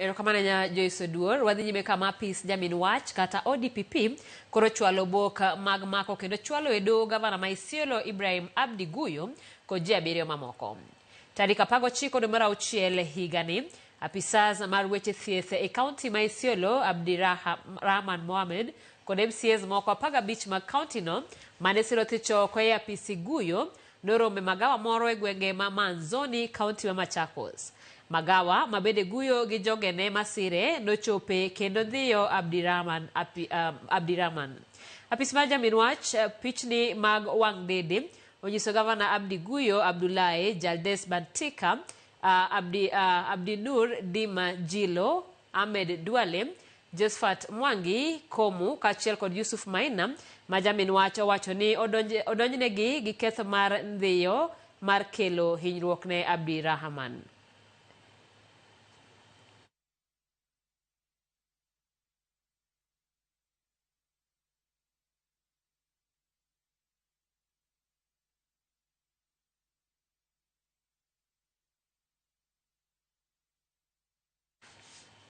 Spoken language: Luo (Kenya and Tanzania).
Erokamano ahinya Joyce Oduor. Wadhi nyime kama apis jamin wach kata ODPP koro chwalo obok mag mako kendo chwalo e doho gavana ma Isiolo Ibrahim Abdi Guyo kod ji abiriyo mamoko. Tarik 19 dwe mar auchiel higani, apisas mar weche thieth e kaunti ma Isiolo Abdirahman Mohamed kod MCAs moko 15 mag kaunti no mane siro thicho oko e apisi Guyo noromo e magawa moro e gwenge ma Maanzoni, kaunti ma Machakos. Magawa ma bende Guyo gi jogene masire nochope kendo dhiyo Abdirahman, Api, um, Abdirahman. Apis mar jamin wach, pichni mag wang' dede onyiso gavana Abdi Guyo Abdullahi, Jaldes Bantika, uh, Abdi, uh, Abdinur Dima Jilo, Ahmed Duale, Josphat Mwangi Komu kaachiel kod Yusuf Maina ma jamin wach owacho ni odonjnegi gi ketho mar ndhiyo mar kelo hinyruok ne Abdirahaman.